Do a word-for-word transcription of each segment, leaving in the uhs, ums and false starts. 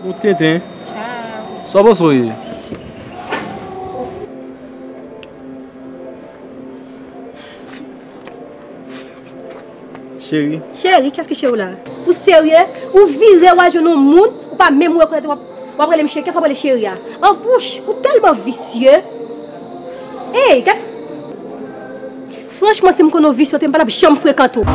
Ou tenten. Tchao. Sa w panse w ye? Cheri. Cheri, kiyès ki cheri w la? Ou serye? Ou vire w al jwenn yon moun, ou pa menm rekonèt, w ap, w ap rele m cheri, kiyès w ap rele cheri a? An wouch, ou tèlman visye. Ey, gad. Franchman, si m konn w visye, te m pa t ap janm frekante w.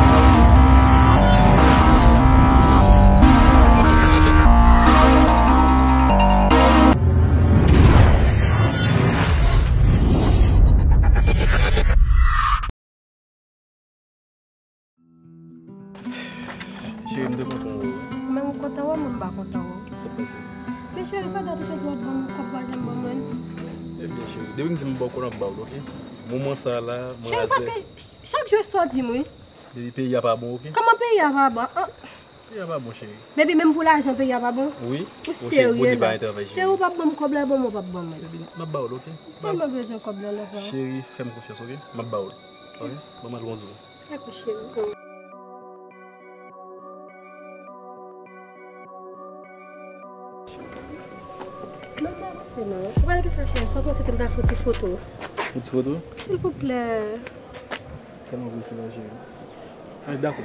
Cheri, m te kontan wè w. Men ou kontan wè m, mwen m pa kontan wè w. Sa k pase? Men cheri, pandan ou te di w ap ban m kòb, ou pa janm ban mwen l. Ebyen, cheri, depi m di m ba w kòb, m ap ba w l, oke? Moman sa a la, mwen... Cheri, paske chak jou e sa w di m, wi. Depi peyi a pa bon, oke? Kòman peyi a pa bon? An. Peyi a pa bon, cheri. Depi menm pou lajan, peyi a pa bon? Wi. Ou serye la? Cheri, ou p ap ban m kòb la, ban m, ou p ap ban mwen. Depi m ap ba w l, oke? M tèlman bezwen kòb la, lè pa. Cheri, fè m konfyans, oke? M ap ba w l. Oke? Ban m al kondwi. Dakò, cheri. Non, pa avanse non. Ou pa wè sa, cheri, sa w panse si m ta fè yon ti foto? Yon ti foto? Silvouplè. Tèlman prese la, cheri. Ay, dakò.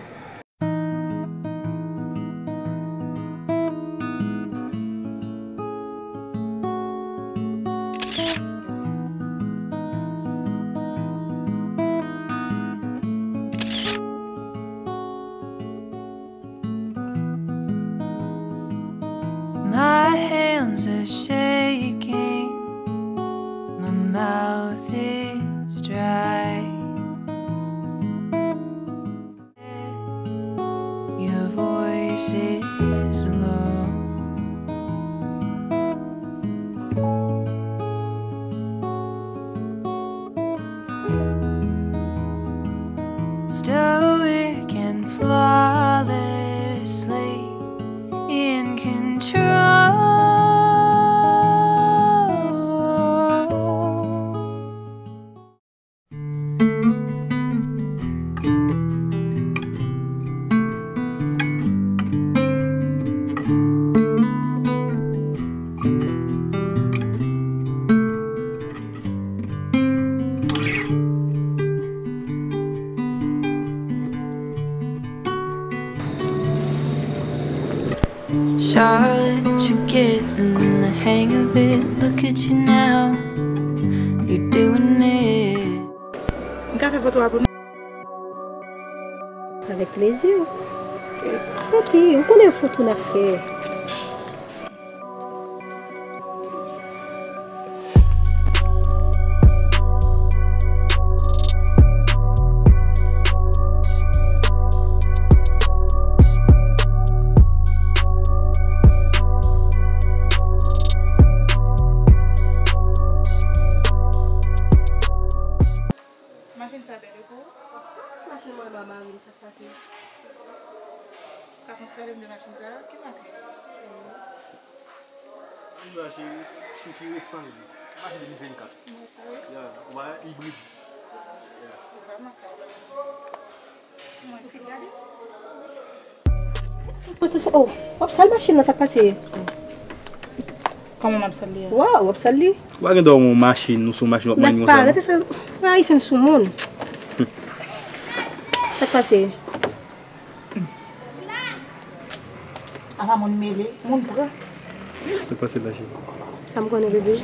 My hands are shaking, my mouth is dry. Your voice is low. Stoic and flawlessly in control. Charlotte, you're getting the hang of it. Look at you now, you're doing it. M ka fè foto a pou nou? Avèk plezi. Tanpri, ou konnen foto n ap fè. Machin sa bèl wi pou ou? Of course, machin mwen, mari m, sa k pase? Ka fè yon ti pale m de machin sa? Ki mak li? Li ba cheri, cheri, cheri, san li. Machin de mil vennkat. Mwen sa wi. Ya, ou ba ibrid. Yes. Ou vrèman klas. Mwen se gade. Transpòtasyon. Oh, w ap sal machin nan, sa k pase? Kòman m ap sal li a? Waw, w ap sal li. Ou pa gen dwa yon machin, ou sou machin, w ap manyen konsa. Nèg pa rete sa. Ayisyen sou moun. Sa k pase? Ala moun mele, moun pran. Sa k pase la, cheri? Sa m konnen, bebe.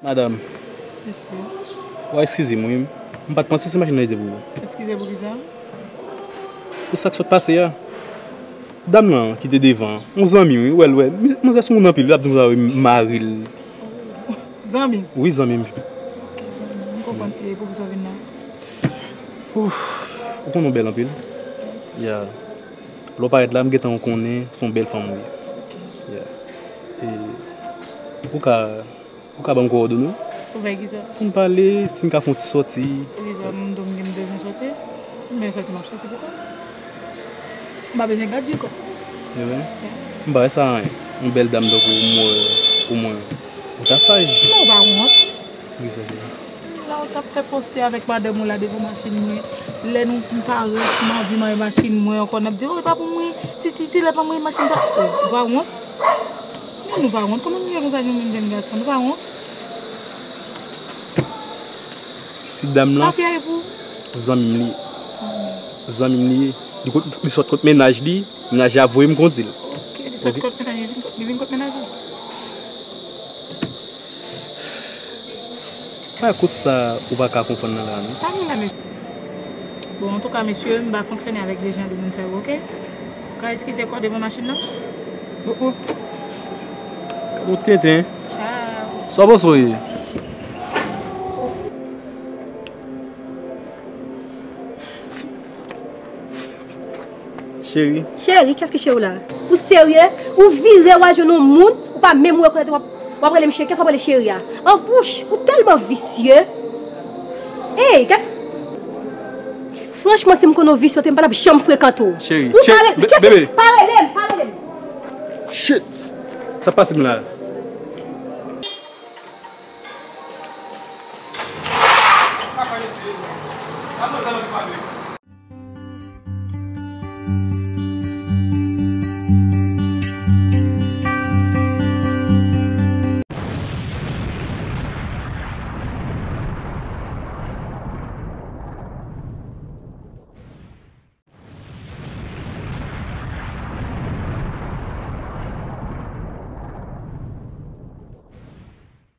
Madanm. Mesye. W a eskize m, wi. M pa t panse se machin nan li te pou ou. Eskize pou kisa? Pou sa k sot pase a. Dam nan ki te devan, yon zanmi, wi, w wè l, wè. Manzè sou moun anpil, wi, ap di konsa, wi, mari l. Zanmi? Wi, zanmi m. Ok, zanmi. M konprann. E poukisa w vin la? Ouf, ou konnen w bèl anpil. Mèsi. Ya. Lè w parèt la, m gentan konnen se yon bèl fanm ou ye. Ok. Ya. E ou ka, ou ka ban m kowòdone w? Pou fè kisa? Pou n pale, si n ka fè yon ti sòti. Poukisa m di w m gen bezwen sòti? Si m bezwen sòti, m ap sòti pou kò m. M pa bezwen gad di kò. Evre? M pa wè sa anyen. Yon bèl dam tankou ou m wè ou mwen. Ou ta saj. Non, ou pa wont. Poukisa, cheri? La ou t ap fè poste avèk madanm ou la devan machin mwen. Lè nou m parèt, m anvi mare machin mwen ankò, n ap di, "Oh, e pa pou mwen. Si, si, si, lè pa mwen, machin pa." Oh, ou pa wont? Non, nou pa wont. Kòman nou ye konsa, nou menm jèn gason? Nou pa wont? Ti dam lan, Safia e pou? Zanmi m li ye. Zanmi. Zanmi m li ye. Li kot, li sot kot mennaj li, mennaj li a voye m kondi l. Ok, li sot Ok. Kot mennaj li, li vin kot, li vin kot mennaj li. Pa kout sa ou pa ka konprann nan la, non. Sa gen la, mesye? Bon, antouka, mesye, m pa fonksyone avèk de jan de moun sa yo, ok? Ou ka eskize kò devan machin nan? Oh, oh. Ou tenten. Tchao. Sa w panse w ye? Cheri. Cheri, kiyès ki cheri w la? Ou serye? Ou vire w al jwenn yon moun, ou pa menm rekonèt, w ap, w ap rele m cheri. Kiyès w ap rele cheri a? An wouch, ou tèlman visye. Ey, gad. Franchman, si m konn w visye, w te m pa t ap janm frekante w. Cheri, Ou cheri, pale, be- kiyès bebe. Pa rele m, pa rele m. Shit. Sa pase m la?